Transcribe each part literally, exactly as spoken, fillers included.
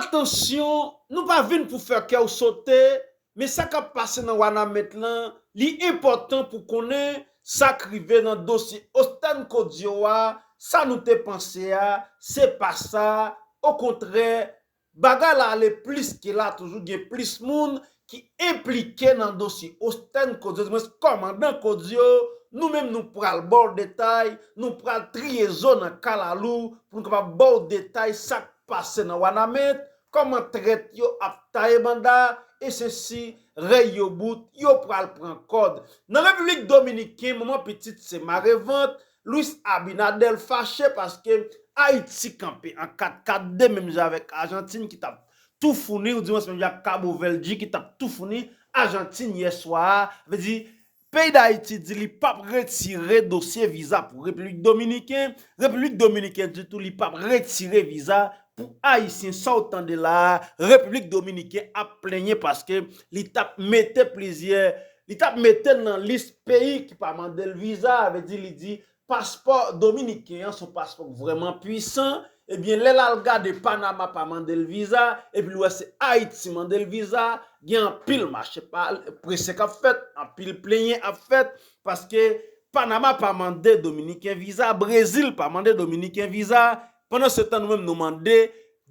Atansyon, nou pa vin pou fè kè w sote, men sa k ap pase nan Wanament lan, li enpòtan pou konnen sa k rive nan dosye Ostèn Kodyo a, sa nou te panse a, se pa sa, okontrè, bagay la ale plis ke la, toujou gen plis moun ki enplike nan dosye Ostèn Kodyo, di mwens kòmandan Kodyo, nou menm nou pral ba w detay, nou pral triye zo nan kalalou pou nou kapab ba w detay sa k pase nan Wanament, kòman trèt yo ap taye banda, e sensi rèy yo bout, yo pral pran kòd. Nan Repiblik Dominiken, manman pitit se mare vant, Luis Abinader fache paske Ayiti kanpe an kat kat de menm jan avèk Ajantin ki t ap toufouni, ou di mwens menm jan ak Cabo Verde ki t ap toufouni Ajantin yè swa a. Vle di, peyi Dayiti di li p ap retire dosye viza pou Repiblik Dominiken. Repiblik Dominiken di tou li p ap retire viza pou Ayisyen. Sa w tande la a, Repiblik Dominiken ap plenyen paske li t ap mete plizyè, li t ap mete l nan lis peyi ki pa mande l viza. Vle di, li di paspò dominiken an se yon paspò k vrèman pwisan. Ebyen, lè l al gade Panama pa mande l viza, epi l wè se Ayiti mande l viza, gen anpil mache pa prese k ap fèt, anpil plenyen ap fèt, paske Panama pa mande Dominiken viza, Brezil pa mande Dominiken viza, pandan se tan nou menm nou mande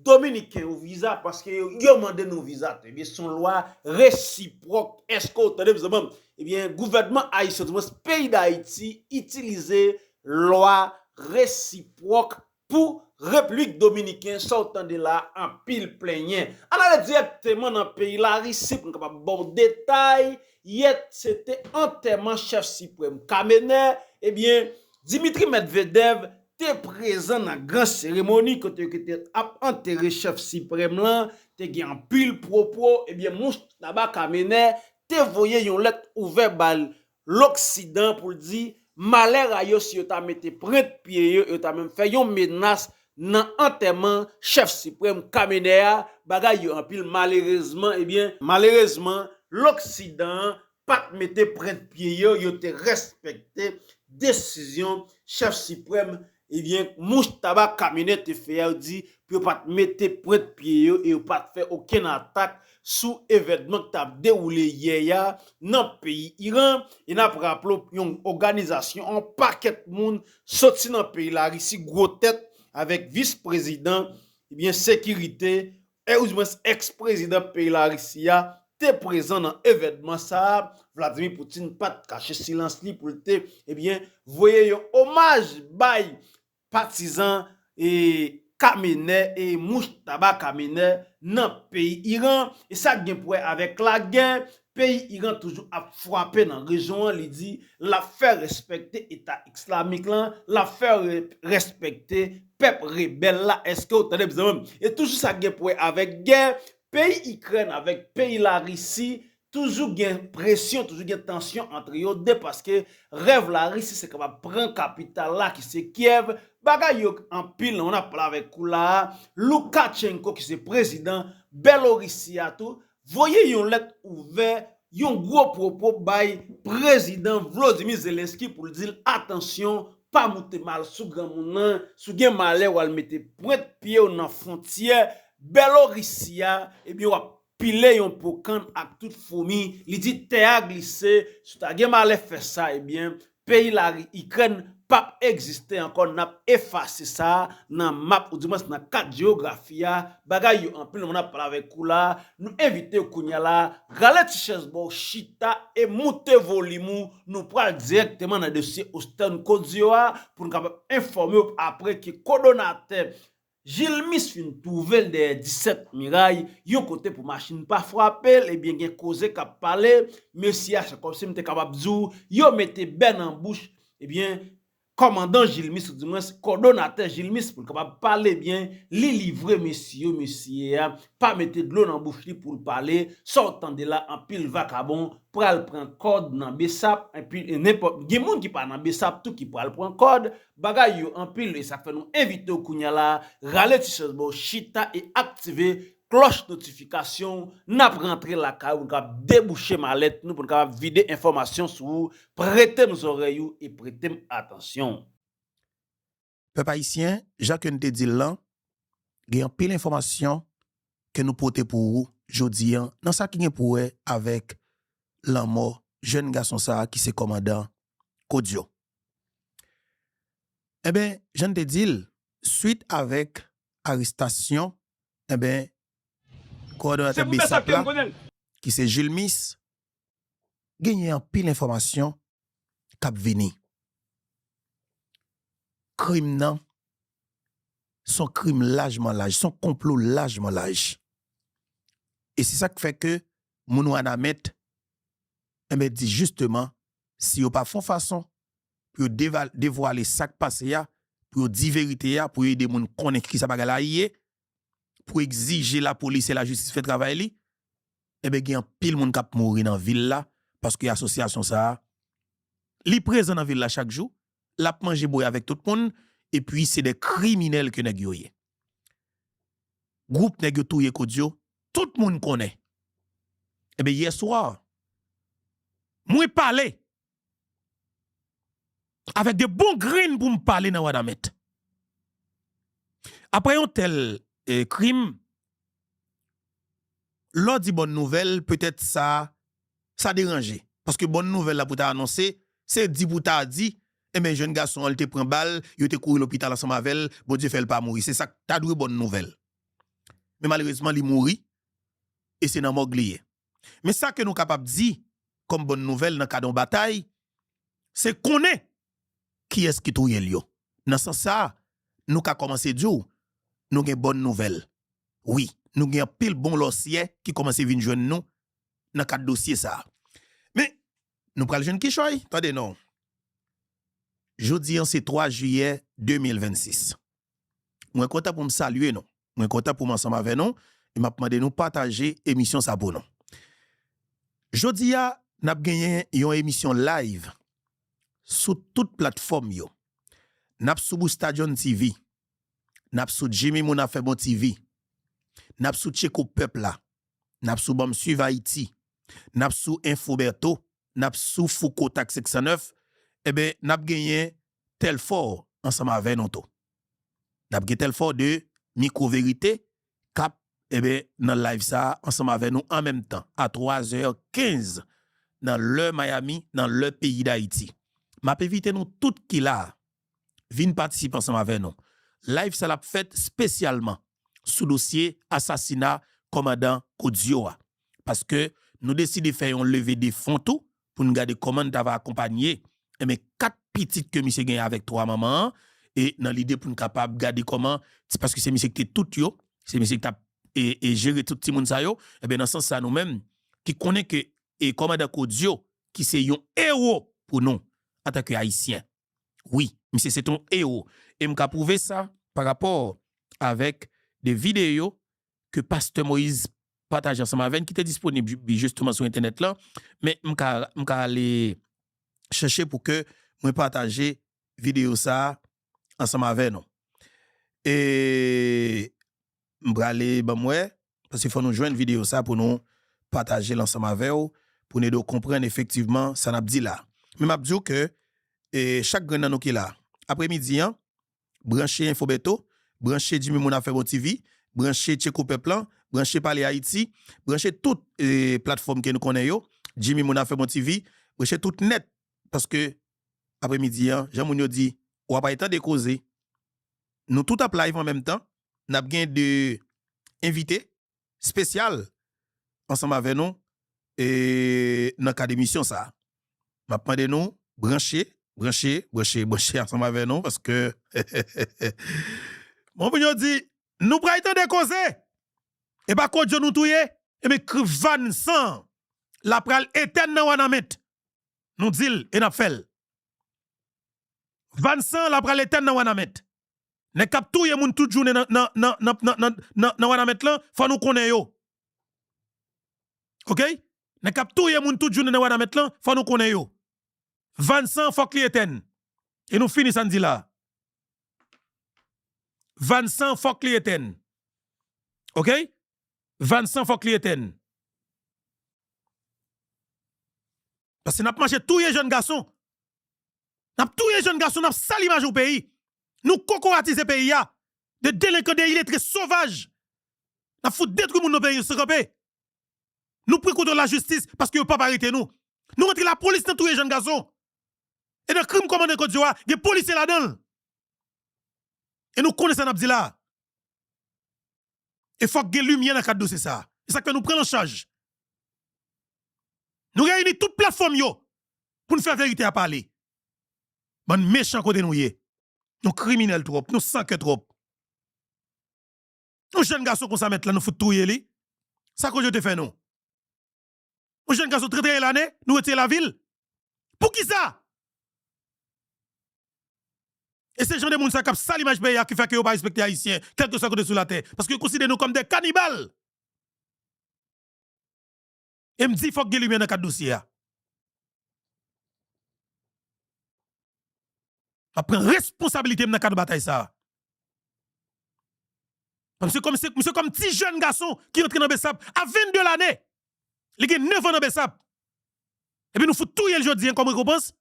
Dominiken yo viza, paske yo, yo mande nou viza tou. Ebyen, se yon lwa resipwòk. Èske w tande, mezanmi? Ebyen, gouvènman ayisyen, di mwens peyi Dayiti, itilize lwa resipwòk pou Repiblik Dominiken, sa w tande la, anpil plenyen. Ann ale dirèkteman nan peyi Larisi pou n kapab ba w detay. Yè, se te antèman chèf siprèm Kamenè. Ebyen, Dimitri Medvedev te prezan nan gran seremoni kote yo te ap antere chèf siprèm lan. Te gen anpil pwopo. Ebyen, Mouch Taba Kamenè te voye yon lèt ouvè bay Loksidan pou l di malè a yo si yo ta mete pwent pye yo, yo ta menm fè yon menas nan antèman chèf siprèm Kamenè a. Bagay yo anpil, malerezman, ebyen, malerezman, Loksidan an pa t mete pwent pye yo, yo te respekte desizyon chèf siprèm, ebyen, Mouch Taba Kamenè te fè a, yo di pou yo pa t mete pwent pye yo e yo pa t fè okenn atak sou evènman k t ap dewoule yè a nan peyi Iran. E n ap raple w, yon òganizasyon, yon pakèt moun soti nan peyi Larisi, gwo tèt avèk vis prezidan, ebyen, sekirite, e ou di mwens èks prezidan peyi Larisi a, te prezan nan evènman sa a. Vladimir Putin pa t kache silans li pou l te, ebyen, voye yon omaj bay patizan e Kamenè e Mouch Taba Kamenè nan peyi Iran. E sa k gen pou wè avèk lagè, peyi Iran toujou ap frape nan rejyon an, li di l ap fè respekte Eta Islamik lan, l ap fè re-, respekte pèp rebèl la. Èske w tande, mezanmi? E toujou sa k gen pou wè avèk gè, peyi Ikrèn avèk peyi Larisi, toujou gen presyon, toujou gen tansyon ant yo de, paske rèv Larisi se kapab pran kapital la ki se Kyèv. Bagay yo anpil, nan w n ap pale avèk ou la a, Lukashenko ki se prezidan Bèlorisi a tou, voye yon lèt ouvè, yon gwo pwopo bay prezidan Volodymyr Zelensky pou l di l, atansyon, pa moute mal sou granmoun nan, si w gen malè w al mete pwent pye w nan fwontyè Bèlorisi a, ebyen w ap pile yon po kann ak tout foumi. Li di tè a glise, si w ta gen malè fè sa, ebyen, peyi Lari-, Ikrèn p ap egziste ankò, n ap efase sa nan map, ou di mwens nan kat jewografi a. Bagay yo anpil, nan w n ap pale avèk ou la. Nou envite w kounye a la, rale ti chèz ba w chita e moute volim ou. Nou pral dirèkteman nan dosye Ostèn Kodyo a pou n kapab enfòme w apre ke kòdonatè Jilmis fin twouve l dèyè disèt miray, yon kote pou machin pa frape l, ebyen gen koze k ap pale, mesye a, se kòmsi m te kapab di w, yo mete bè nan bouch, ebyen, kòmandan Jilmis, ou di mwens, kòdonatè Jilmis, pou l kapab pale byen, li livre mesye yo, mesye a pa mete dlo nan bouch li pou l pale, sa w tande la, anpil vakabon pral pran kòd nan Besap, epi, e nenpòt, gen moun ki pa nan Besap tou ki pral pran kòd, bagay yo anpil, e sa k fè nou envite w kounye a la, rale ti chèz ba w chita e aktive klòch notifikasyon, n ap rantre lakay ou, n ap debouche malèt nou pou n kapab vide enfòmasyon sou ou, prete m zòrèy ou e prete m atansyon w. Pèp ayisyen, jan ke n te di l lan, gen anpil enfòmasyon ke nou pote pou ou jodi a nan sa ki gen pou wè avèk lanmò jèn gason sa a ki se kòmandan Kodyo. Enben, jan n te di l, swit avèk arestasyon, enben, kowòdonatè BSAP la, ki se Jules Mis, genyen anpil enfòmasyon k ap vini. Krim nan se yon krim lajman laj, se yon konplo lajman laj. E se sa k fè ke moun Wanament, enben, di jisteman, si yo pa fè yon fason pou yo deva-, devwale sa k pase a, pou yo di verite a, pou yo ede moun konnen kisa bagay la ye, pou egzije lapolis e lajistis fè travay li, enben, gen anpil moun k ap mouri nan vil la, paske asosyasyon sa a, li prezan nan vil la chak jou, l ap manje bwè avèk tout moun, epi se de kriminèl ke nèg yo ye. Gwoup nèg yo touye Kodyo, tout moun konnen. Enben, yè swa, mwen pale avèk de bon grenn pou m pale nan Wanament. Apre yon tèl, eh, krim, lè w di bòn nouvèl, petèt sa, sa deranje. Paske bòn nouvèl la pou ta anonse, se di pou ta di, enben, jèn gason an, li te pran bal, yo te kouri lopital ansanm avè l, Bondye fè l pa mouri. Se sa k ta dwe bòn nouvèl. Men malerezman, li mouri, e se nan mòg li ye. Men sa ke nou kapab di kòm bòn nouvèl nan kad yon batay, se konnen kiyès ki touye l yo. Nan sans sa a, nou ka kòmanse di w, nou gen bòn nouvèl. Wi, nou gen anpil bon lòsyè ki kòmanse vin jwenn nou nan kad dosye sa a. Men, nou pral jwenn kichòy, tande non. Jodi a, se twa jiyè de mil vennsis. Mwen kontan pou m salye nou. Mwen kontan pou m ansanm avè nou. E m ap mande nou pataje emisyon sa pou nou. Jodi a, n ap genyen yon emisyon live sou tout platfòm yo. N ap sou Bousta John T V. N ap sou Jimmy Moun ap fè bon T V. N ap sou Tcheko Pèp la. N ap sou Ban m Swiv Ayiti. N ap sou Info Berto. N ap sou Fouco Tak senk san nèf. Enben, n ap genyen Telfort ansanm avè nou tou. N ap gen Telfort de Mikwo Verite k ap, enben, nan live sa a ansanm avè nou an menm tan, a twa zè kenz, nan lè Miami, nan lè peyi Dayiti. M ap envite nou tout ki la a, vin patisipe ansanm avè nou. Live sa l ap fèt espesyalman sou dosye asasina kòmandan Kodyo a. Paske nou deside fè yon leve de fon tou pou n gade kòman n ta va akonpanye, enben, kat pitit ke misye genyen avèk twa manman an, e nan lide pou n kapab gade kòman, ti, paske se misye ki te tout yo, se misye ki t ap, e, e jere tout timoun sa yo, enben, nan sans sa, nou menm, ki konnen ke, e, kòmandan Kodyo, ki se yon ewo pou nou, antanke Ayisyen. Wi, misye se te yon ewo. E m ka pwouve sa pa rapò avèk de videyo ke pastè Moïse pataje ansanm avè n, ki te disponib ju-, jisteman sou entènèt lan. Men m ka, m ka ale chèche pou ke mwen pataje videyo sa a ansanm avè nou. E m prale ban m wè, paske fò nou jwenn videyo sa pou nou pataje l ansanm avè w, pou n ede w konprann efektivman sa n ap di la. Men m ap di w ke, e, chak grenn nan nou ki la, apremidi an, branche Info Berto, branche Jimmy Moun ap fè bon T V, branche Tcheko Pèp lan, branche Pale Ayiti, branche tout, e, platfòm ke nou konnen yo, Jimmy Moun ap fè bon T V, branche tout nèt, paske apremidi an, jan moun yo di, w ap al tande koze. Nou tout ap live an menm tan, n ap gen de envite espesyal ansanm avè nou, e, nan kad emisyon sa a. M ap mande nou branche, branche, branche, branche ansanm avè nou, paske bon, moun yo di, nou pral tande koze. E pa Kodyo nou touye? Enben, k-, vann san la pral etèn nan Wanament. Nou di l e n ap fè l. Vann san la pral etèn nan Wanament. Nèg k ap touye moun tout jounen nan, nan, nan Wanament lan, fò nou konnen yo. Oke? Nèg k ap touye moun tout jounen nan Wanament lan, fò nou konnen yo. Vann san fòk li etèn. E nou fini sa n di la. Vann san fòk li etèn. Oke? Vann san fòk li etèn. Paske n ap mache touye jèn gason. N ap touye jèn gason, n ap sal imaj yon peyi. Nou kokoratize peyi a. De delenkan, de iletre sovaj. N ap fout detwi moun nan peyi nou san kanpe. Nou pran kontwòl lajistis paske yo p ap arete nou. Nou rantre lapolis nan touye jèn gason. E nan krim kòmandan Kodio a, gen polisye ladan l. E nou konnen sa n ap di la. E fòk gen limyè nan kad dosye sa. E sa k fè nou pran l an chaj. Nou reyini tout platfòm yo pou n fè verite a pale. Bann mechan kote nou ye. Nou kriminèl twòp, nou san kè twòp. Yon jèn gason konsa mèt la, nou fout touye li. Sa Kodio te fè nou? Yon jèn gason trannteyen lane, nou retire lavi l. Poukisa? E se jan de moun sa k ap sal imaj peyi a ki fè ke yo pa respekte Ayisyen, kèlkeswa kote sou latè. Paske yo konsidere nou kòm de kanibal. E m di fòk gen limyè nan kad dosye a. M ap pran responsablite m nan kad batay sa a. Paske kòm se, misye kòm ti jèn gason ki rantre nan Besap a vennde lane. Li gen nèf an nan Besap. Epi nou fout touye l jodi a kòm rekonpans.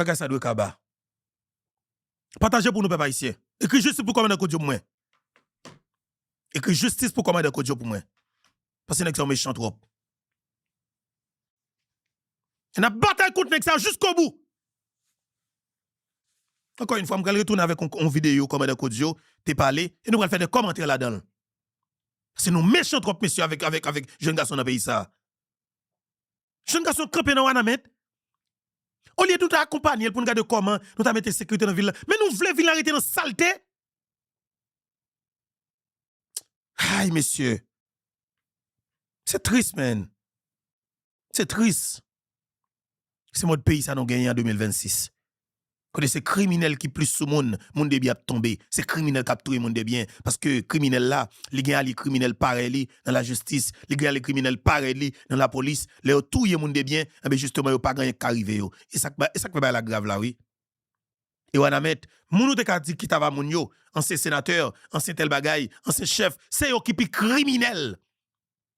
Bagay sa dwe kaba. Pataje pou nou, pèp ayisyen. Ekri jistis pou kòmandan Kodio pou mwen. Ekri jistis pou kòmandan Kodio pou mwen. Paske nèg sa yo mechan twòp. E n ap batay kont nèg sa yo jiskobou. Ankò yon fwa, m pral retounen avèk yon, yon videyo kòmandan Kodio te pale, e nou pral fè de kòmantè ladan l. Paske nou mechan twòp, mesye, avèk, avèk, avèk jèn gason nan peyi sa a. Jèn gason kanpe nan Wanament. Olye nou ta akonpanye l pou n gade kòman nou ta mete sekirite nan vil la. Men nou vle vil la rete nan salte. Ay, mesye. Se tris, man. Se tris. Se mòd peyi sa nou genyen an de mil vennsis. Kote se kriminèl ki plis sou moun, moun de byen ap tonbe. Se kriminèl k ap touye moun de byen. Paske kriminèl la, li gen alye kriminèl parèy li nan lajistis, li gen alye kriminèl parèy li nan lapolis. Lè yo touye moun de byen, enben jisteman, yo pa gen anyen k ka rive yo. E sa k ba-, e sa k fè bagay la grav la, wi. E Wanament, moun ou te ka di ki t ava moun yo, ansyen senatè, ansyen tèl bagay, ansyen chèf, se yo ki pi kriminèl.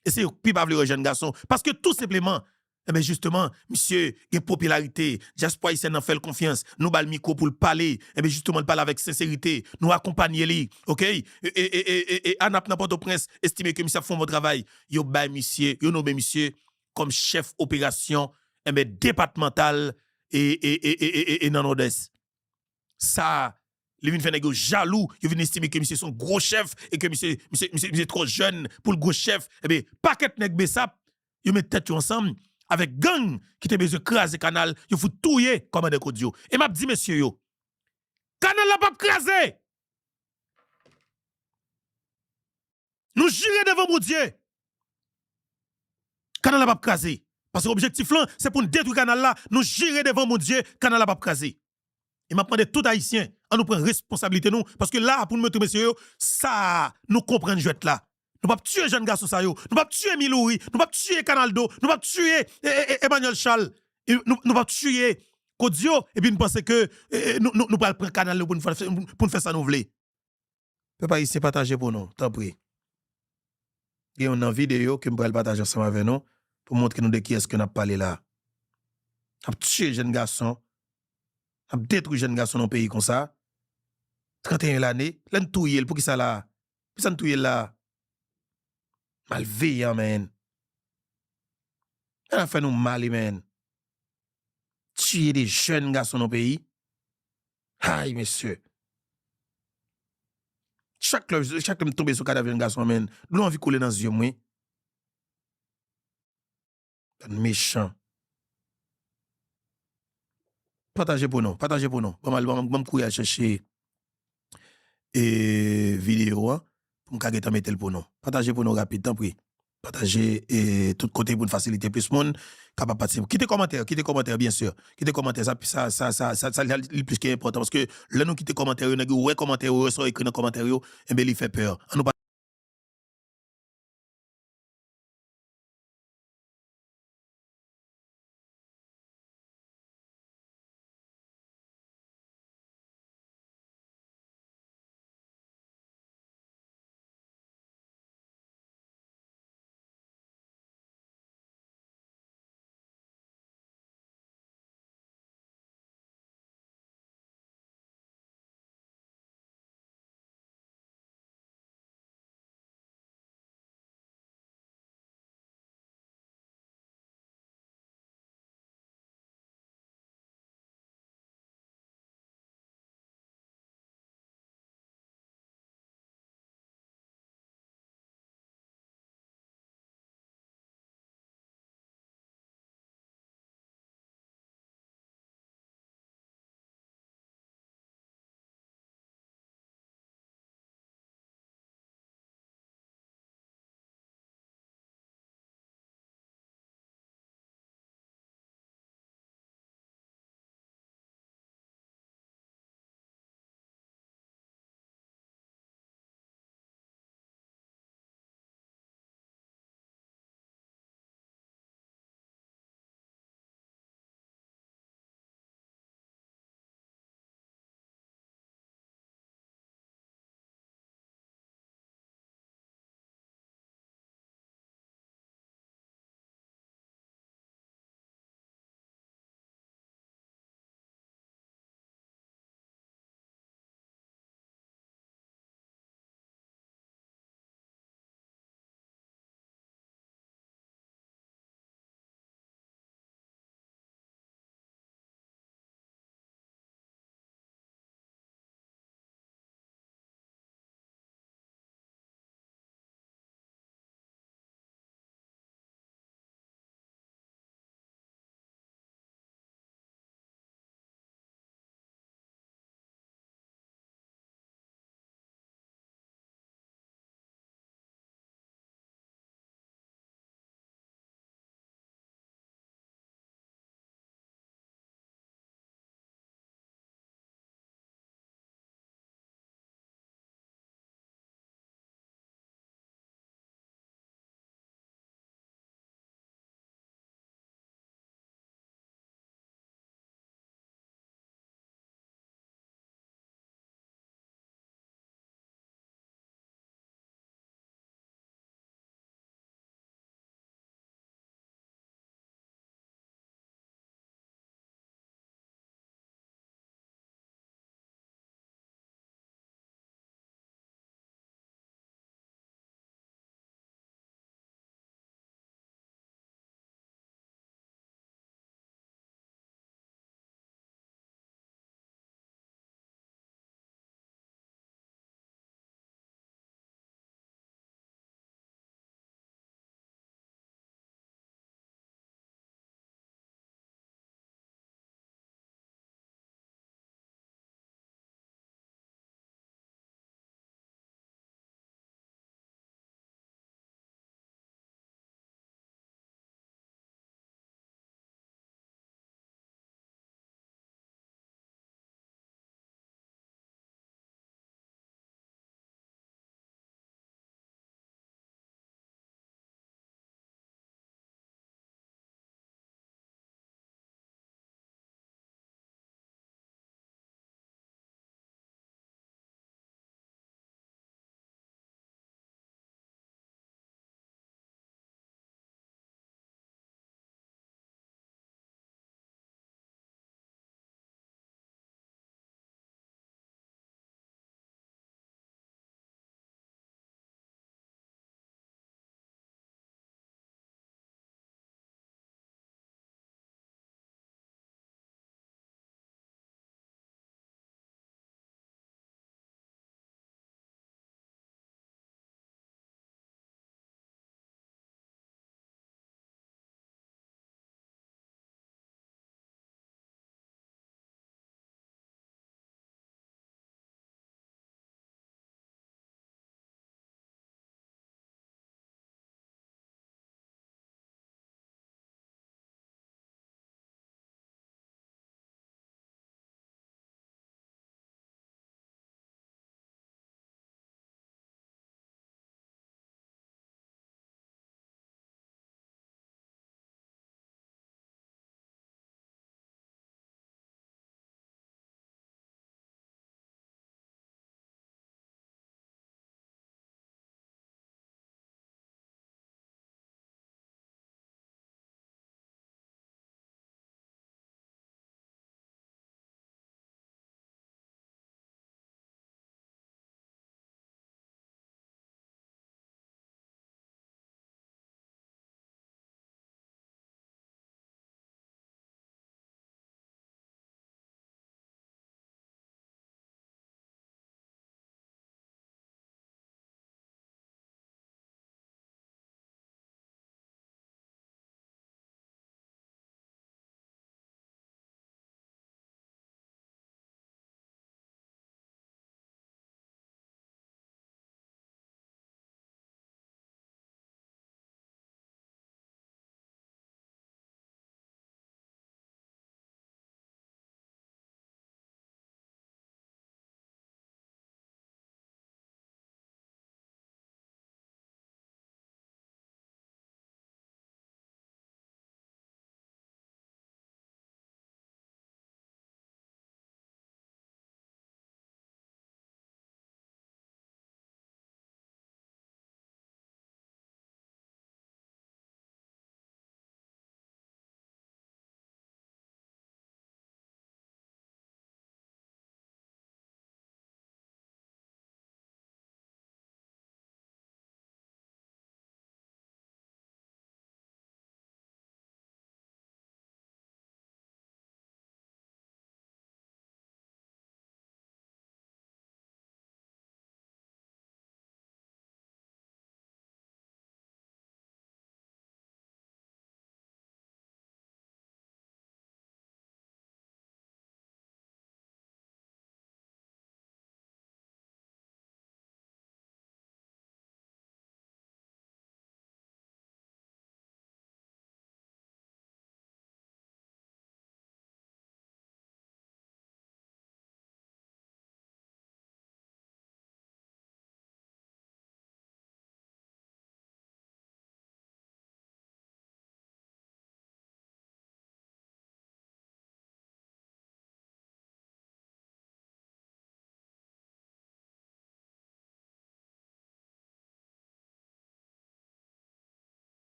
E se yo ki pi pa vle wè jèn gason. Paske tou senpleman, enben jisteman, misye gen popilarite, dyaspora ayisyèn nan fè l konfyans, nou ba l mikwo pou l pale, enben jisteman, l pale avèk senserite, nou akonpanye li, oke? E, e, e, e, e, e ANAP nan Pòtoprens estime ke misye ap fè yon bon travay. Yo bay misye, yo nonmen misye kòm chèf operasyon, enben, depatmantal e, e, e, e, e, e, e nan Nòdès. Sa, li vin fè nèg yo jalou, yo vin estime ke misye se yon gwo chèf e ke misye, misye, misye, misye twò jèn pou l gwo chèf. Ebyen, pakèt nèg Besap, yo met tèt yo ansanm avèk gang ki te bezwen kraze kanal, yo fout touye kòmandan Kodio. E m ap di mesye yo, kanal la p ap kraze! Nou jire devan Bondye. Kanal la p ap kraze. Paske objektif lan, se pou n detwi kanal la. Nou jire devan Bondye, kanal la p ap kraze. E m ap mande tout Ayisyen, an nou pran responsablite nou. Paske la, pou n montre mesye yo, sa nou konprann jwèt la. Nou p ap tiye jèn gason sa yo. Nou p ap tiye Milouri. Nou p ap tiye Kanaldo. Nou p ap tiye, e, e, e, Emmanuel Charles. E nou, nou p ap tiye Kodio. Epi n panse ke, e, e, nou, nou, nou pral pran kanal yo pou n fè, pou n fè sa nou vle. Pèp ayisyen, pataje pou nou, tanpri. Gen youn nan videyo ke m pral pataje ansanm avè nou pou montre nou de kiyès ke n ap pale la. N ap tiye jèn gason, n ap detwi jèn gason nan yon peyi konsa. Trannteyen lane, lè n touye l, poukisa la? Poukisa n touye l la? Malveyan, man. Sa fè nou mal, man. Tiye de jèn gason nan peyi. Ay, mesye. Chak lè, chak lè m tonbe sou kadav jèn gason an, man, dlo anvi koule nan zye m, wi. Bann mechan. Pataje pou nou, pataje pou nou. Ban m al, ban m, ban m kouri al chèche, e, videyo an pou m ka gentan mete l pou nou. Pataje pou nou rapid, tanpri. Pataje, e, tout kote pou n fasilite plis moun kapab patisipe. Kite kòmantè, kite kòmantè, byen si. Kite kòmantè, sa, sa, sa, sa, sa, sa li plis ke enpòtan, paske lè nou kite kòmantè yo, nèg yo wè kòmantè yo, wè sa yo ekri nan kòmantè yo, enben, li fè pè. Ann nou pa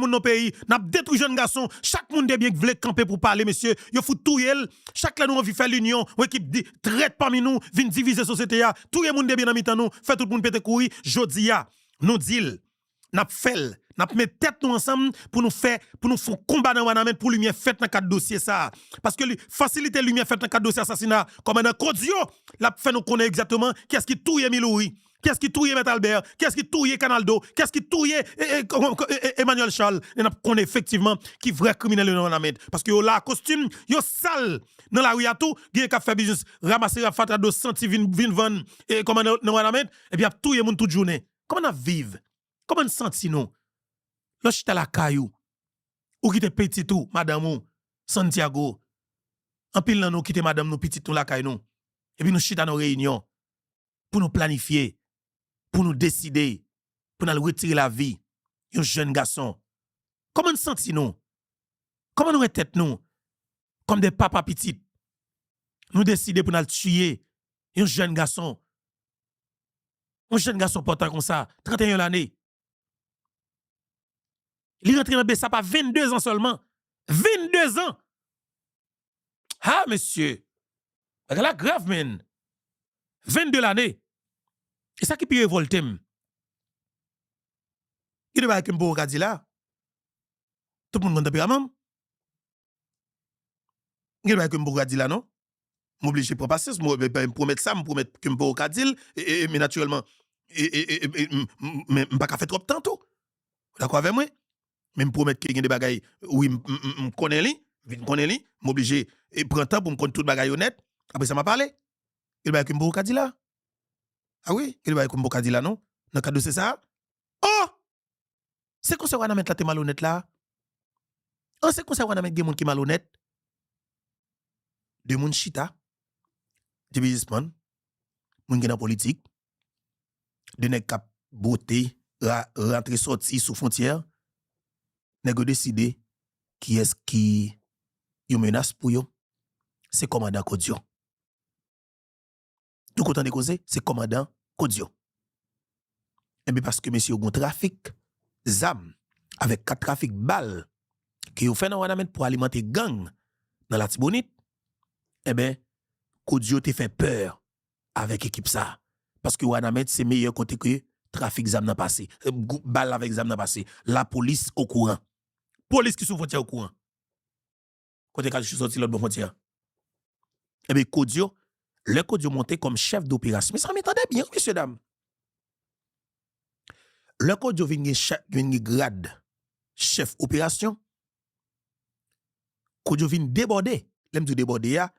moun nan peyi, n ap detwi jèn gason. Chak moun debyen k vle kanpe pou pale, mesye, yo fout touye l. Chak lè nou anvi fè linyon, yon ekip di, trèt pami nou vin divize sosyete a, touye moun debyen nan mitan nou, fè tout moun pete kouri. Jodi a, nou di l, n ap fè l, n ap met tèt nou ansanm pou nou fè, pou nou fè yon konba nan Wanament pou limyè fèt nan kad dosye sa a. Paske li, fasilite limyè fèt nan kad dosye asasina kòmandan Kodio, l ap fè nou konnen egzakteman kiyès ki touye Milouri. Kiyès ki touye Mèt Albè? Kiyès ki touye Kanaldo? Kiyès ki touye, e, e, e, e, Emmanuel Charles? E n ap konnen efektivman ki vrè kriminèl yo nan Wanament. Paske yo la a kostim, yo sal nan lari a tou, genyen k ap fè biznis, ranmase rafatra dlo santi vin, vin vann, e, kòman nan, nan Wanament, epi y ap touye moun tout jounen. Kòman n ap viv? Kòman n santi nou? Lè w chita lakay ou, ou kite pitit ou, madanm ou, Santiago. Anpil nan nou kite madanm nou, pitit nou lakay nou. Epi nou chita nan reyinyon pou nou planifye, pou nou deside, pou n al retire lavi yon jèn gason. Kòman n santi nou? Kòman nou wè tèt nou? Kòm de papa pitit, nou deside pou n al tiye yon jèn gason, yon jèn gason pòtan konsa, trannteyen lane. Li rantre nan BSAP a vennde zan sèlman. Vennde zan! Ha, mesye! Bagay la grav, menn! Vennde lane! E sa ki pi revòlte m. Gen de bagay ke m poko ka di la. Tout moun konn tanperaman m. Gen de bagay ke m poko ka di la, non. M oblije pran pasyans, m, m, m pwomèt sa, m pwomèt ke m poko ka di l, e, e, e, men natirèlman, e, e, e, e, m, m, men m pa ka fè twòp tan tou. Ou dakò avè mwen? Men m pwomèt ke gen de bagay, wi, m, m, m, m konnen li, m vin konnen li, m oblije, e, pran tan pou m konn tout bagay yo nèt, apre sa m a pale. Gen de bagay ke m poko ka di la. A wi, gen de bagay ke m poko ka di la, non. Nan kad dosye sa a, oh! Se konsa Wanament la te malonèt la? An, se konsa Wanament gen moun ki malonèt? De moun chita, de biznismann, moun ki nan politik, de nèg k ap bwote, ra-, rantre sòti sou fwontyè, nèg yo deside kiyès ki yon menas pou yo. Se kòmandan Kodio. Nou konn tande koze, se kòmandan Kodio. Enben, paske mesye yo gon trafik zam avèk kat trafik bal ke yo fè nan Wanament pou alimante gang nan Latibonit, enben, Kodio te fè pè avèk ekip sa. Paske Wanament se meyè kote ke trafik zam nan pase. E, gwoup bal avèk zam nan pase. Lapolis okouran. Polis ki sou fwontyè okouran. Kote Kadichou sòti lòt bò fwontyè a. Ebyen, Kodio, lè Kodio monte kòm chèf doperasyon, mezanmi, tande byen, wi, mesye dam. Lè Kodio vin gen chè-, vin gen grad chèf operasyon, Kodio vin debòde. Lè m di w debòde a,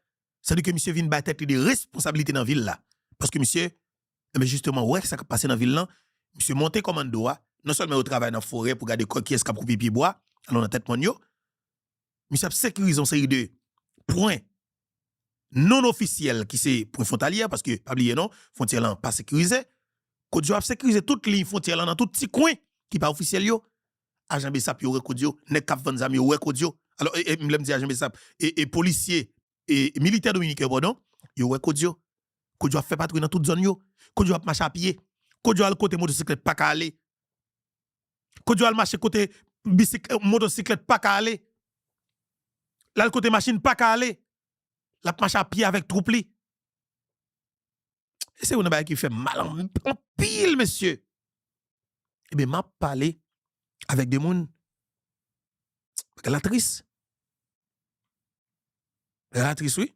sètadi ke misye vin bay tèt li de responsabilite nan vil la. Paske misye, enben, jisteman, wè sa k ap pase nan vil lan. Misye monte kòmando a. Non sèlman yo travay nan forè pou gade kò-, kiyès k ap koupe pyebwa, alò nan tèt mòn yo, misye ap sekirize yon seri de pwen non ofisyèl ki se pwen fwontalye, paske pa bliye non, fwontyè lan pa sekirize. Kodio ap sekirize tout liy fwontyè lan nan tout ti kwen ki pa ofisyèl yo. Ajan BSAP yo wè Kodio, nèg k ap vann zam yo wè Kodio. Alò, e, e, lè m di ajan BSAP, e, e polisye, e militè dominiken yo, padon, yo wè Kodio. Kodio ap fè patwouy nan tout zòn yo. Kodio ap mache a pye. Kodio al kote motosiklèt pa ka ale. Kodio al mache kote bisik-, motosiklèt pa ka ale. L al kote machin pa ka ale. L ap mache a pye avèk twoup li. E se youn nan bagay ki fè m mal an-, anpil, mesye. Ebyen, m ap pale avèk de moun. Bagay la tris. Bagay la tris, wi.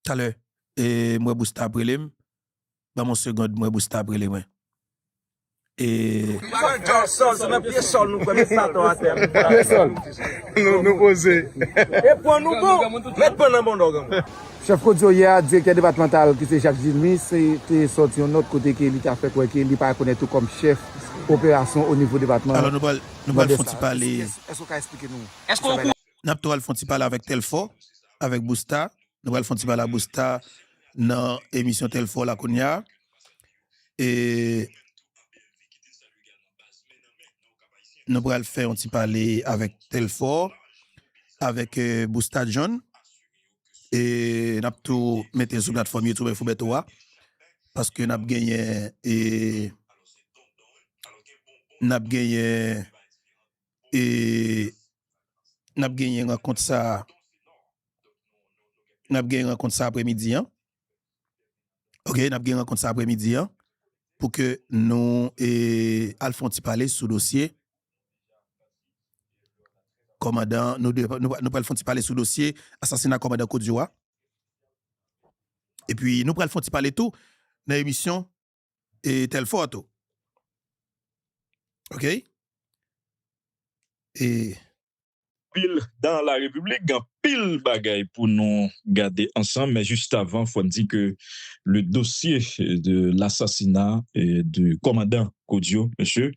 Talè, e, m wè Busta ap rele m. Ban m yon segond, m wè Busta ap rele mwen. E. Pye sòl, se nan pye sòl nou pran, met baton atè. Pye sòl. Nou, nou poze. E pran nou bon, met pran nan bon dòg an. Chèf Kodio yè a, direktè depatmantal ki se Jacques Gilmy, se te sòti yon nòt kote ke li ta fè kwè ke li pa rekonèt ou kòm chèf operasyon o nivo depatman. Alò, nou pral, nou pral fè yon ti pale. Èske, èske w ka eksplike nou? Èske w N ap tou al fè yon ti pale avèk Telfò, avèk Busta. Nou pral fè yon ti pale ak Busta nan emisyon Telfò la kounye a. E nou pral fè yon ti pale avèk Telfò, avèk, e, Busta John. E n ap tou mete l sou platfòm YouTube Info Bertho a. Paske n ap genyen, e, n ap genyen e n ap genyen rankont sa, n ap genyen rankont sa apremidi an. Ok, n ap gen rankont sa apremidi an pou ke nou e, al fè yon ti pale sou dosye kòmandan, nou, de, nou, nou pral fè yon ti pale sou dosye asasina kòmandan Kodio a. Epi nou pral fè yon ti pale tou nan emisyon e Telfò tou. Ok? E pil dans la République, gen pil bagay pou nou gade ansanm, men juste avant, fò n di ke le dossier de l'assassinat de kòmandan Kodio, mesye,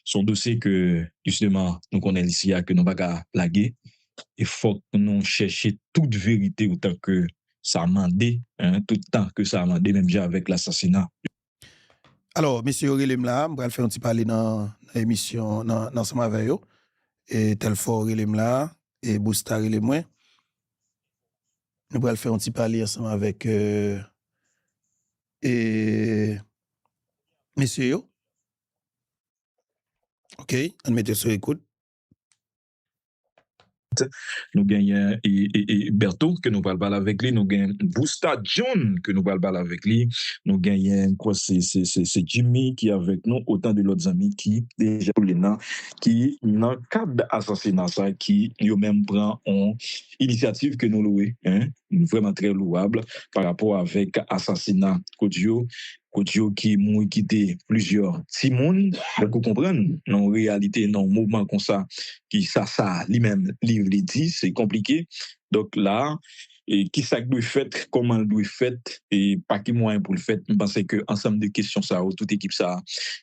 se yon dosye ke, jisteman, nou konnen isi a ke nou pa ka lage. E fòk nou chèche tout verite otan ke sa mande, hein, tout tan ke sa mande, menm jan avèk lasasina. Alò, mesye yo rele m la, m pral fè yon ti pale nan, nan emisyon, nan, nan ansanm avè yo. E Telfò rele m la, e Busta rele mwen. Nou pral fè yon ti pale ansanm avèk e, e, mesye yo. Ok, ann mete sou ekout. Nou genyen e, e, e Berto ke nou pral pale avèk li, nou gen Busta John ke nou pral pale avèk li, nou genyen, m kwè se, se, se, se Jimmy ki avèk nou, otan de lòt zanmi ki deja nan, ki nan kad asasina sa, ki yo menm pran yon inisyativ ke nou lwe, hein, vrèman trè louwab pa rapò avèk asasina Kodio. Kodio ki mouri kite plizyè timoun. Donk, ou konprann, nan yon reyalite, nan yon moman konsa, ki sa, sa li menm, li vle di, se konplike. Donk, la, e kisa k dwe fèt, kòman l dwe fèt, e pa ki mwayen pou l fèt, m panse ke ansanm de kesyon sa yo, tout ekip sa,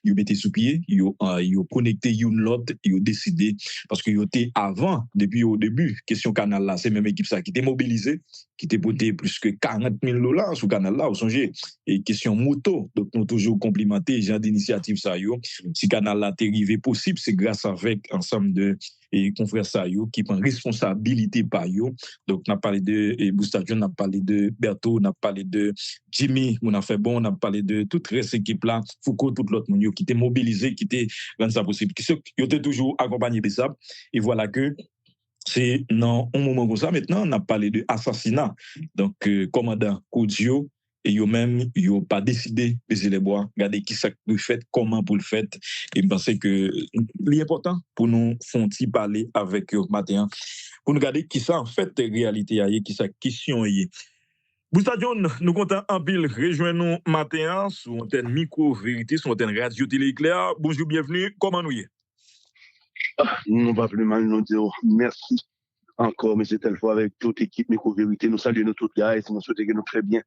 yo mete sou pye, yo, yo konekte youn lòt, yo deside, paske yo te avan, depi o debi, kesyon kanal la, se menm ekip sa ki te mobilize, ki te pote plis ke karant mil dola sou kanal la, ou sonje, e kesyon moto. Donk, nou toujou konplimante jan de inisyativ sa yo. Si kanal la te rive posib, se gras avèk ansanm de e konfrè sa yo ki pran responsabilite pa yo. Donk, n ap pale de e Busta John, n ap pale de Berto, n ap pale de Jimmy, moun afè bon, n ap pale de tout rès ekip la, Fouco, tout lòt moun yo ki te mobilize, ki te rann sa posib. Ki se, yo te toujou akonpanye Besap. E vwala ke se nan yon moman konsa mentnan, n ap pale de asasina. Donk, e, kòmandan Kodio, e yo menm, yo pa deside beze lèbwa, gade kisa k dwe fèt, kòman pou l fèt. E m panse ke li enpòtan pou nou fè yon ti pale avèk yo maten an, pou nou gade kisa, anfèt, reyalite a ye, kisa kesyon an ye. Busta John, nou kontan anpil rejwenn nou maten an sou antèn Mikwo Verite, sou antèn Radyo Tele Eklè. Bonjou, byenvni, kòman nou ye? Ah, nou pa pi mal, nou di w mèsi ankò, mesye Telfò, avèk tout ekip Mikwo Verite. Nou salye nou tout, guys. Nou swete ke nou trè byen.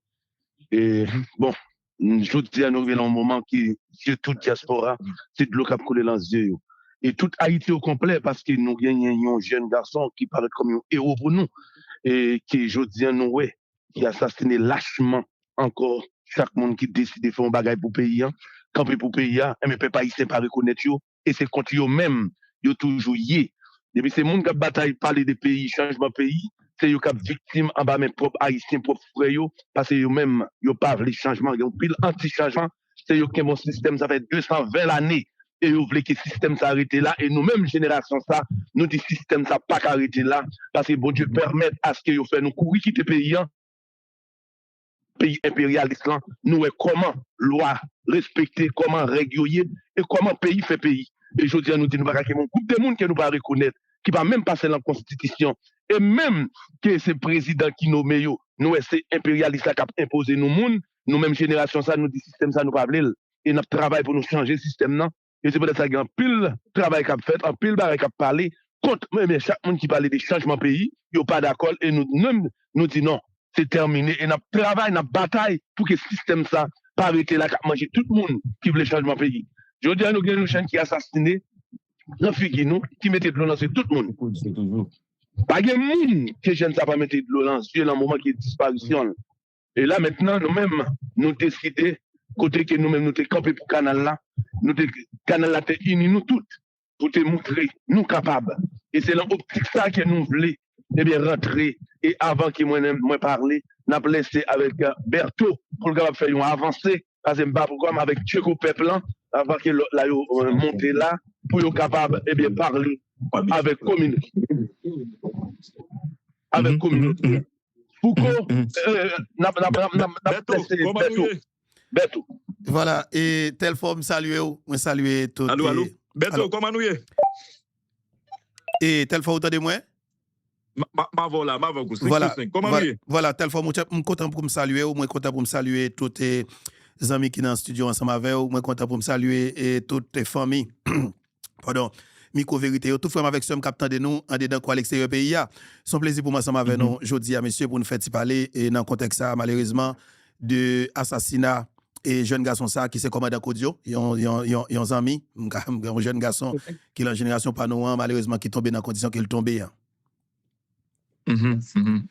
E, bon, jodi a, nou rive nan yon moman ke zye tout dyaspora, se dlo k ap koule nan zye yo. E tout Ayiti o konplè, paske nou genyen yon jèn gason ki parèt kòm yon ewo pou nou. E ke jodi a, nou wè, ki asasine lachman ankò chak moun ki deside fè yon bagay pou peyi a, kanpe pou peyi a, enben pèp ayisyen pa rekonèt yo, e se kont yo menm yo toujou ye. Depi se moun k ap batay pale de peyi, chanjman peyi, se yo k ap viktim anba men pwòp Ayisyen, pwòp frè yo, paske yo menm, yo pa vle chanjman. Gen yon pil anti-chanjman, se yo kenbe yon sistèm, sa fè de san ven lane, e yo vle ke sistèm sa rete la, e nou menm jenerasyon sa, nou di sistèm sa pa ka rete la, paske Bondye pèmèt aske yo fè nou kouri kite peyi an, peyi enperyalis lan, nou wè kòman lwa respekte, kòman règ yo ye, e kòman peyi fè peyi. E jodi a, nou di nou pa ka kenbe yon gwoup de moun ke nou pa rekonèt, ki pa menm pase nan konstitisyon, e menm ke se prezidan ki nome yo, nou wè se enperyalis la k ap enpoze nou moun, nou menm jenerasyon sa, nou di sistèm sa, nou pa vle l, e n ap travay pou nou chanje sistèm nan. E se poutèt sa gen anpil travay k ap fèt, anpil bagay k ap pale kont, men, men chak moun ki pale de chanjman peyi, yo pa dakò l, e nou menm, nou di non, se tèmine, e n ap travay, n ap batay pou ke sistèm sa pa rete la k ap manje tout moun ki vle chanjman peyi. Jodi a, nou gen yon jèn ki asasine nan figi nou, ki mete dlo nan zye tout moun. Pa gen moun ke jèn sa pa mete dlo nan zye nan moman ki disparisyon l. E la mentnan, nou menm, nou deside, kote ke nou menm nou te kanpe pou kanal la, nou te, kanal la te ini nou tout, pou te moutre nou kapab. E se nan optik sa ke nou vle, ebyen, rantre. E avan ke mwen, mwen pale, n ap lese avèk, eh, Berto, pou l kapab fè yon avanse, paske m pa poko m avèk Tcheko pèp lan, avan ke lòt la yo, eh, monte la, pou yo kapab, ebyen, pale avèk kominote. Avèk kominote. Fouco, euh, n ap, n ap, n ap, n ap, n ap Bèto, kòman nou ye? Bèto. Vwala, e Telfò, m salye w, mwen salye tout. Alo, alo. Bèto, kòman nou ye? E Telfò, ou tande mwen? M ap avè w la, m ap avè w. Senk sou senk, kòman nou ye? Vwala, Telfò, monchè, m kontan pou m salye w, mwen kontan pou m salye tout e, zanmi ki nan estidyo ansanm avè w, mwen kontan pou m salye e, tout e, fanmi. Padon, Mikwo Verite yo, tout frè m avèk sè m k ap tande nou andedan kou aleksteryè peyi a. Se yon plezi pou mwen ansanm avè nou jodi a, mesye, pou nou fè ti pale e nan kontèks sa a, malerezman, de asasina e jèn gason sa a ki se kòmandan Kodio, yon, yon, yon, yon zanmi, m ka, m gen yon jèn gason ki nan jenerasyon pa nou an, malerezman, ki tonbe nan kondisyon ke l tonbe an.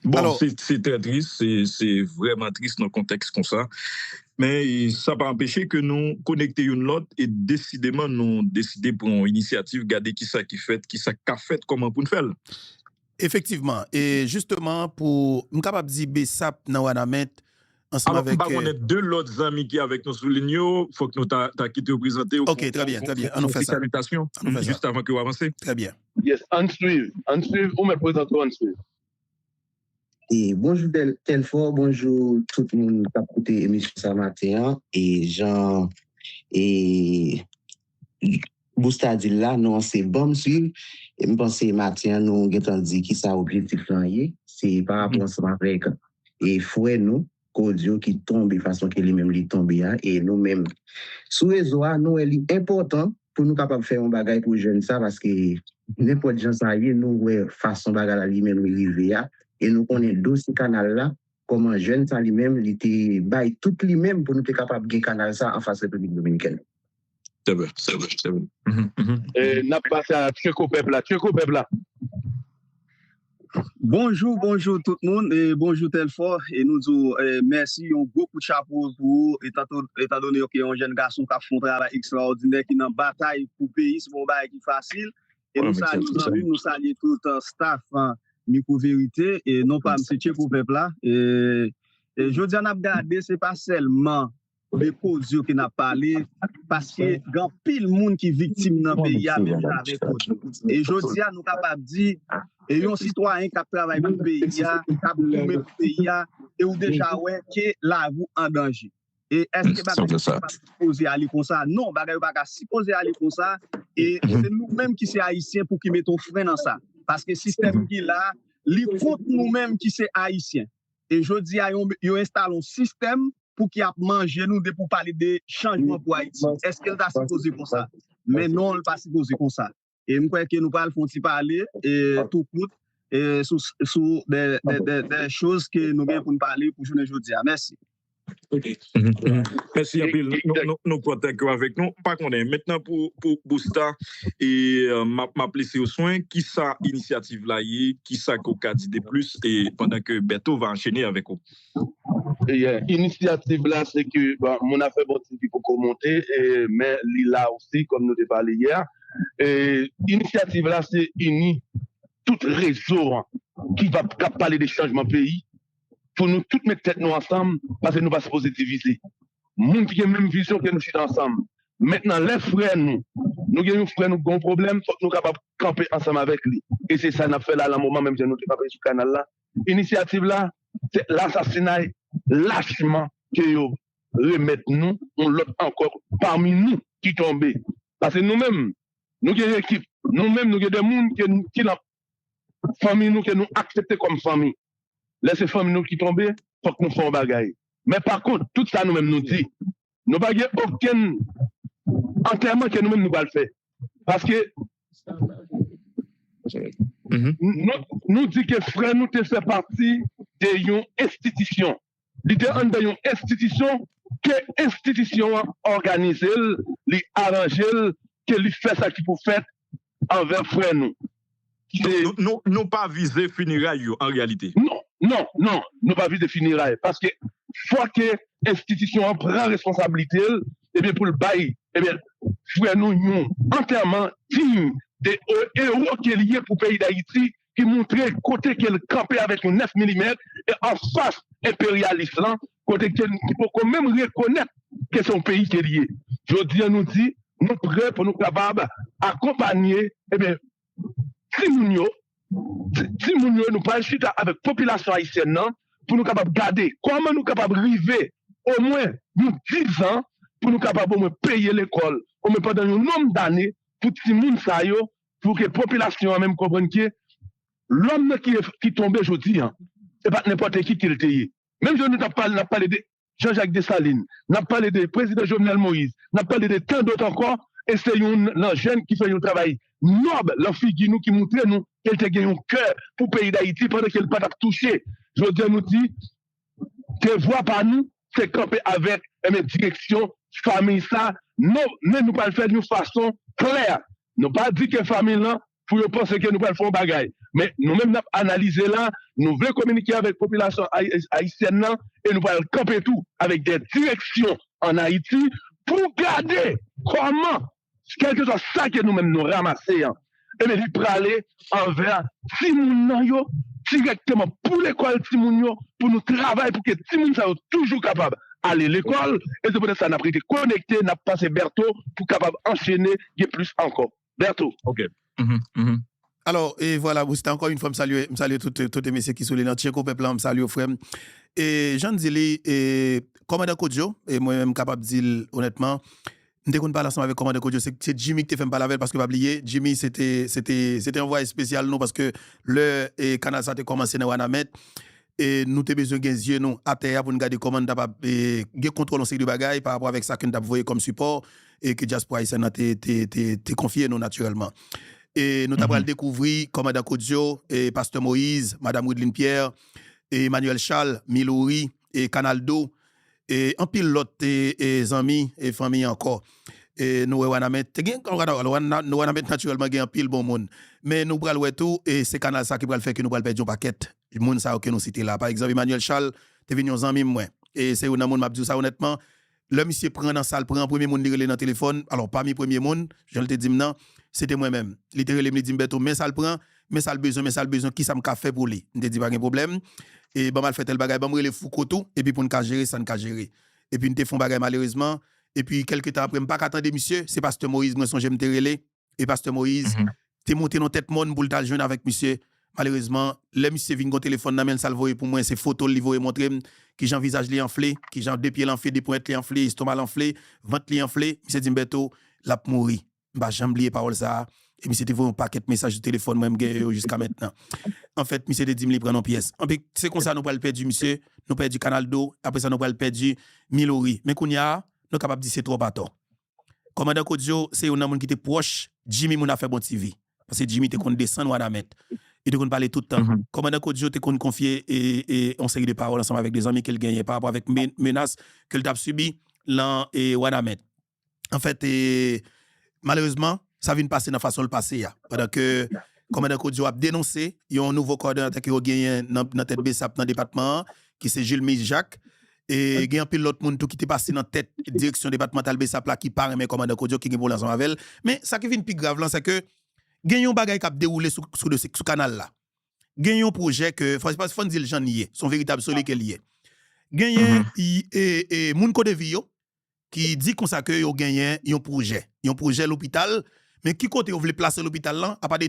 Bon, se, se trè tris, se, se vrèman tris nan kontèks konsa. Men e, sa pa anpeche ke nou konekte youn lòt e desideman nou deside pran yon inisyativ, gade kisa ki fèt, kisa k ka fèt, kòman pou n fè l. Efektivman, e jisteman pou, m kapab di BSAP nan Wanament, ansanm avèk. Alò, m pa konnen de lòt zanmi ki avèk nou sou liy yo, fòk nou ta, ta kite yo prezante yo. Ok, trè byen, trè byen. Ann nou fè sa. Salutasyon, jis avan ke w avanse. Trè byen. Yes, ann swiv, ann swiv, ou mèt prezante w, ann swiv. E bonjou Tel, Telfò, bonjou tout moun k ap koute emisyon sa maten an. E jan e Busta di l la, non an se Ban m swiv. E m panse maten an nou gentan di kisa objektif lan ye. Se pa rapò ansanm avèk e frè nou, Kodio ki tonbe fason ke li menm li tonbe a, e nou menm sou rezo a, nou wè li enpòtan pou nou kapab fè yon bagay pou jèn sa, paske nenpòt jan sa ye, nou wè fason bagay la li menm li rive a, e nou konnen dosye kanal la, kòman jèn sa li menm, li te bay tout li menm pou nou te kapab gen kanal sa anfas Repiblik Dominikèn. Trè byen, trè byen, trè byen. E, n ap pase a Tcheko Pèp la. Tcheko Pèp la. Bonjou, bonjou tout moun, e bonjou Telfò, e nou di w e, mèsi, yon gwo kout chapo pou ou, etan, etan done ke yon jèn gason k ap fè yon travay ekstraòdinè, ki nan batay pou peyi, se pa yon bagay ki fasil, e nou salye zanmi, nou salye tout staff Mikwo Verite, e non pa m se Tcheko Pèp la, e, e jodi a n ap gade, se pa sèlman de koz yo ke n ap pale, paske gen anpil moun ki viktim nan peyi a, menm jan avèk koz yo. E jodi a, nou kapab di, e yon sitwayen k ap travay pou peyi a, k ap goumen pou peyi a, e ou deja wè ke lavi w an danje. E èske bagay sa pa sipoze ale konsa? Non, bagay yo pa ka sipoze ale konsa. E se nou menm ki se Ayisyen pou ki mete yon fren nan sa. Paske sistèm ki la, li kont nou menm ki se Ayisyen. E jodi a, yo, yo enstale yon sistèm pou ki ap manje nou depi w pale de chanjman pou Ayiti. Èske l ta sipoze konsa? Men non, l pa sipoze konsa. E m kwè ke nou pral fè yon ti pale e, tou kout e, sou, sou de, de, de, de choz ke nou gen pou n pale pou jounen jodi a. Mèsi. Mèsi anpil. Nou, nou, nou kontan ke w avèk nou. M pa konnen. Mentnan pou, pou Busta, e, m ap, m ap lese w swen. Kisa inisyativ la ye? Kisa ke w ka di de plis? E pandan ke Bèto va anchene avèk ou. E, inisyativ la, se ke, bon, moun afè Bondye ki poko monte, e, men li la osi, kòm nou te pale yè. E, inisyativ la, se ini tout rezo an ki va, k ap pale de chanjman peyi, pou nou tout met tèt nou ansanm, paske nou pa sipoze divize. Moun ki gen menm vizyon ke nou chita ansanm. Mentnan, lè frè nou, nou gen yon frè nou gen yon pwoblèm, fòk nou kapab kanpe ansanm avèk li. E se sa n ap fè la, nan moman menm jan nou te kanpe sou kanal la. Inisyativ la, se lasasinay lachman ke yo remèt nou, yon lòt ankò pami nou ki tonbe. Paske nou menm, nou gen ekip, nou menm, nou gen de moun ke, ki nan fanmi nou ke nou aksepte kòm fanmi. Lè se fanmi nou ki tonbe, fòk nou fè yon bagay. Men pa kont, tout sa nou menm nou di, nou pa gen okenn antèman ke nou menm nou pral fè. Paske nou, nou di ke frè nou te fè pati de yon enstitisyon. Li te anndan yon enstitisyon ke enstitisyon an òganize l, li aranje l, ke li fè sa ki pou fèt anvè frè nou. Nou, nou, nou, nou pa vize fineray yo, an reyalite. Non, non, non, nou pa vize fineray. Paske fò ke enstitisyon an pran responsablite l, ebyen, pou l bay, ebyen, frè nou yon antèman diy de e-, ewo ke li ye pou peyi Dayiti, ki montre kote ke l kanpe avèk yon nèf milimèt e anfas enperyalis lan, kote ke, ki poko menm rekonèt ke se yon peyi ke li ye. Jodi a, nou di, nou prè pou nou kapab akonpanye, ebyen, timoun yo, ti- timoun yo, nou pral chita avèk popilasyon ayisyèn nan pou nou kapab gade kòman nou kapab rive omwen yon dizan pou nou kapab omwen peye lekòl, omwen pandan yon nonm dane pou timoun sa yo, pou ke popilasyon an menm konprann ke lòm nan ki, ki tonbe jodi an, se pa t nenpòt ki ki l te ye. Menm jan nou t ap pale, n ap pale de Jean-Jacques Dessalines, n ap pale de prezidan Jovenel Moïse, n ap pale de tan dòt ankò, e se youn nan jèn ki fè yon travay nòb lan figi nou, ki moutre nou ke l te gen yon kè pou peyi Dayiti pandan ke l pa t ap touche. Jodi a nou di, devwa pa nou, se kanpe avèk, enben, direksyon fanmiy sa, non, men nou pral fè l yon fason klè. Nou pa di ke fanmiy lan, pou yo panse ke nou pral fè yon bagay. Men nou menm n ap analize la, nou vle kominike avèk popilasyon ayi- ayisyèn nan, e nou pral kanpe tou avèk de direksyon ann Ayiti pou gade kòman, kèlkeswa sa ke nou menm nou ranmase an, ebyen, li prale anvè timoun nan yo, dirèkteman pou lekòl timoun yo, pou nou travay pou ke timoun sa yo toujou kapab ale lekòl, e se poutèt sa n ap rete konekte, n ap pase Bertho pou kapab anchene, gen plis ankò. Bertho. Ok. Mhm, mhm. Alò, e vwala, Busta, ankò yon fwa, m salye, m salye tout, tout mesye ki sou li nan Tcheko pèp la, m salye w, frè m. E jan n di li, e kòmandan Kodjo, e mwen menm m kapab di l onètman, m te konn pale ansanm avèk kòmandan Kodjo, se, se Jimmy ki te fè m pale avè l, paske pa bliye, Jimmy se te, se te, se te anvwaye espesyal nou, paske lè e kanal sa te kòmanse nan Wanament, e nou te bezwen gen zye nou atè a pou n gade kòman n t ap e, gen kontwòl yon seri de bagay pa rapò avèk sa ke n t ap voye kòm sipò e ke dyaspora ayisyèn nan te, te, te, te konfye nou natirèlman. E nou ta pral dekouvri kòmandan Kodjo, e pastè Moïse, madam Wideline Pierre, e Emmanuel Charles, Milori, e Kanaldo, e anpil lòt e, e zanmi e fanmi ankò. E nou wè Wanament, te gen, Wana- Wana- nou Wanament natirèlman gen anpil bon moun. Men nou pral wè tou, e se kanal sa ki pral fè ke nou pral pèdi yon pakèt moun sa yo ke nou site la. Pa egzanp, Emmanuel Charles te vin yon zanmi m mwen. E se youn nan moun m ap di w sa onètman. Lè misye pran nan sa l pran, premye moun li rele nan telefòn, alò pami premye moun, jan l te di m nan, se te mwen menm. Li te rele m, li di m, Bèto, men sa l pran, men sa l bezwen, men sa l bezwen, kisa m ka fè pou li? M te di, pa gen pwoblèm. E ban m al fè tèl bagay, ban m rele Fouco tou, epi pou n ka jere sa n ka jere. Epi n te fè yon bagay malerezman. Epi kèlke tan apre, m pa ka tande misye, se pastè Moïse, mwen sonje m te rele. E pastè Moïse te monte nan tèt mòn pou l t al jwenn avèk misye. Malerezman, lè misye vin gen yon telefòn nan men l, sa l voye pou mwen, se foto l li voye montre m, kijan vizaj li anfle, kijan de pye l anfle, de ponyèt li anfle, estoma l anfle, vant li anfle. Misye di m, Bèto, l ap mouri. M pa janm bliye pawòl sa a. E misye te voye yon pakèt mesaj sou telefòn mwen, m genyen yo jiska mentnan. Anfèt, misye te di m li pran nan pyès. Anpi, se konsa nou pral pèdi misye, nou pèdi Kanaldo, apre sa nou pral pèdi Milori. Men kounye a, nou kapab di se twòp atò. Kòmandan Kodjo se youn nan moun ki te pwòch Jimmy moun afè bon TV. Paske Jimmy te konn desann Wanament. Li te konn pale tout tan. Kòmandan Kodjo te konn konfye e, e, yon seri de pawòl ansanm avèk de zanmi ke l genyen pa rapò avèk men- menas ke l t ap sibi lan e, Wanament. Anfèt, e, malerezman, sa vin pase nan fason l pase a. Pandan ke kòmandan Kodjo ap denonse yon nouvo kòdonatè ke yo genyen nan, nan tèt BSAP nan depatman an, ki se Jules Mille Jacques. E gen anpil lòt moun tou ki te pase nan tèt direksyon depatmantal BSAP la ki pa renmen kòmandan Kodjo, ki gen pwoblèm ansanm avè l. Men sa ki vin pi grav lan, se ke gen yon bagay k ap dewoule sou, sou, dosye- sou kanal la. Gen yon pwojè ke, fò, fò, fò n di l jan l ye, se yon veritab soli ke l ye. Genyen i- e, e, moun Kodevi yo ki di konsa ke yo genyen yon pwojè, yon pwojè lopital, men ki kote yo vle plase lopital lan, apa de